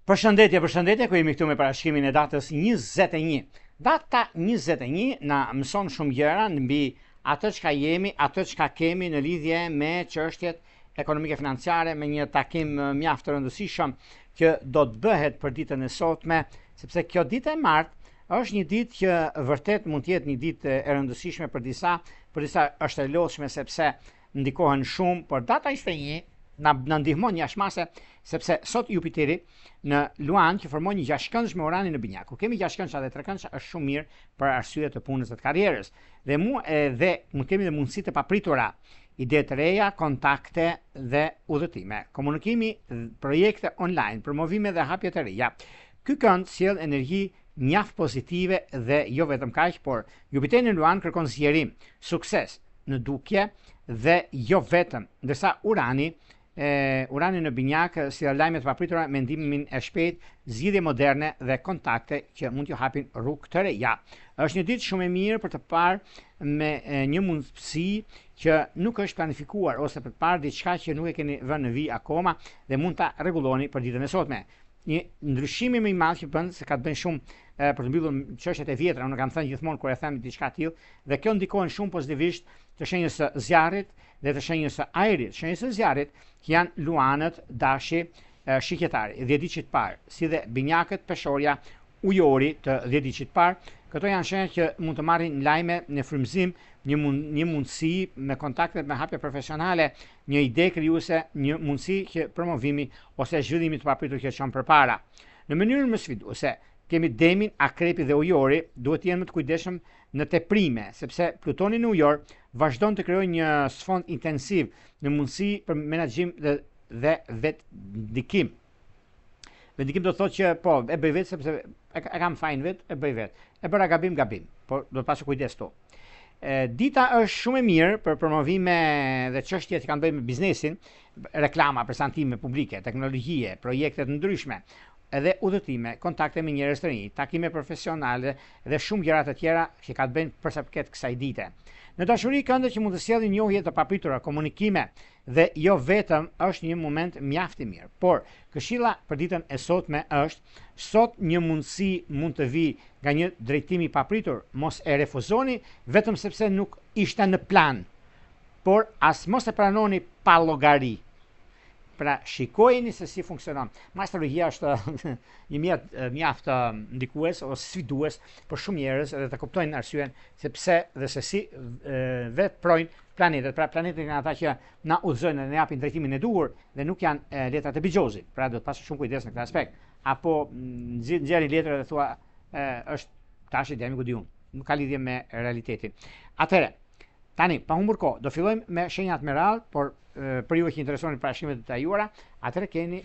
Përshëndetje, përshëndetje, ku jemi këtu me parashikimin e datës 21. Data 21 na mëson shumë gjëra mbi atë çka jemi, atë çka kemi në lidhje me çështjet ekonomike financiare, me një takim mjaft të rëndësishëm që do të bëhet për ditën e sotme, sepse kjo ditë e martë është një ditë që vërtet mund të jetë një ditë e rëndësishme për disa, për disa është e lodhshme sepse ndikohen shumë, por data 21 na na ndihmon jashtë mase sepse sot Jupiteri në Luan që formon një gjashtëkëndësh me Uranin në Binjak. Kur kemi gjashtëkëndësha dhe trekëndësha është shumë mirë për arsye të punës dhe të karrierës. Dhe mu edhe mund kemi dhe mundësi të papritura, ide të reja, kontakte dhe udhëtime, komunikimi, projekte online, promovime dhe hapje të reja. Ky kënd sjell energji mjaft pozitive dhe jo vetëm kaq, por Jupiteri në Luan kërkon zgjerim, sukses në dukje dhe jo vetëm, ndërsa Urani e Urani në Binjak sjell lajme të papritura, mendimin e shpejtë, zgjidhje moderne dhe kontakte që mund t'ju hapin rrugë të reja. Është një ditë shumë e mirë për të parë me një mundësi që nuk është planifikuar ose për të parë diçka që nuk e keni vënë në vijë akoma dhe mund ta rregulloni për ditën e sotme. Një ndryshimi më i madh që bën se ka të bëjë shumë e, për të mbyllur çështjet e vjetra, unë kam thënë gjithmonë kur e them diçka të tillë, dhe kjo ndikon shumë pozitivisht të shenjës së zjarrit dhe të shenjës së ajrit, shenjës së zjarrit që janë luanët, dashi, shigjetari, dhjetëditëshit parë, si dhe binjakët, peshorja, ujori të dhjetëditëshit parë. Këto janë shenja që mund të marrin lajme në frymëzim, një mund, një mundësi me kontaktet me hapje profesionale, një ide krijuese, një mundësi që promovimi ose zhvillimi të papritur që çon përpara. Në mënyrën më sfiduese, kemi demin, akrepi dhe ujori, duhet të jenë më të kujdesshëm në teprime, sepse Plutoni në ujor vazhdon të krijojë një sfond intensiv në mundësi për menaxhim dhe dhe vetëndikim. Vetëndikim do të thotë që po, e bëj vetë sepse e, e kam fajin vetë, e bëj vetë. E bëra gabim, gabim, por do të pasur kujdes këtu. Dita është shumë e mirë për promovime dhe çështje që kanë të bëjnë me biznesin, reklama, prezantime publike, teknologjie, projekte të ndryshme, edhe udhëtime, kontakte me njerëz të rinj, takime profesionale dhe shumë gjëra të tjera që ka të bëjnë për sa përket kësaj dite. Në dashuri kënde që mund të sjellin njohje të papritura, komunikime dhe jo vetëm është një moment mjaft i mirë. Por, këshilla për ditën e sotme është sot një mundësi mund të vijë nga një drejtim i papritur, mos e refuzoni vetëm sepse nuk ishte në plan, por as mos e pranoni pa llogari. Pra, shikojeni se si funksionon. Astrologjia është një mjet mjaft ndikues ose sfidues për shumë njerëz edhe të kuptojnë arsyen se pse dhe se si veprojnë planetet. Pra, planetet janë ata që na udhëzojnë dhe na japin drejtimin e duhur dhe nuk janë letrat e bixhozit. Pra, duhet pasur shumë kujdes në këtë aspekt. Apo nxjerrin letra dhe thua e, është tash i demi ku di unë. Nuk ka lidhje me realitetin. Atëherë, tani pa humbur kohë, do fillojmë me shenjat me radhë, por për ju që interesohen parashikimet e detajuara, atëherë keni